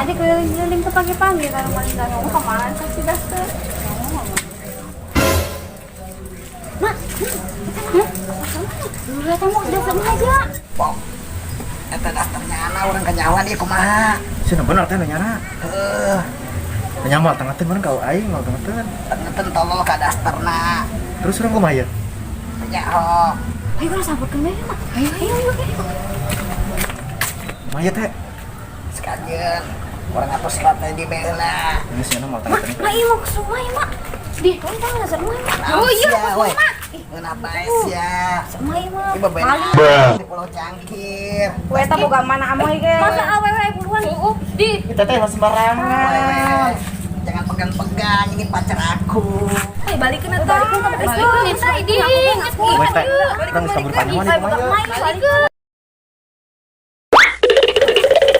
Tadi keliling-keliling tuh pagi-pagi kalau maling kamu kemana sih daster? Mak, hah? Dulu kamu udah sama aja. Pok. Eta daftarnya anak urang kanyahoan ieu kumaha? Cenah bener teh nyana. Heuh, Nya moal tengetin meureun kau aing moal tengetin. Tengetin tolol ka dasterna. Terus urang kumaha ya? Teu nyaho. Ayo kita samperkeun we, Mak. Ayo, ayo, ayo, ayo. Kumaha ya teh? Sekajen. Urang atuh serat teh di heula. Geus nya moal Mak, tengetin. mak, iya mau ke sungai, Mak. Di, kamu tahu nggak sungai, Mak? Oh iya, Sia, ke weh. sungai, Mak. Ngeunah bae sia. Sungai, Mak. Ieu bebena di Pulau Cangkir. We eta boga mana amoy ge. Masa awewe buruan? Di. Kita teh mah sembarangan. Weh, weh. Jangan pegang-pegang, ini pacar aku. Ayo balikin eta. Balikin, balikin eta, Idi. Weh teh, urang geus kabur kanyahoan ieu kumaha ya? Balikin.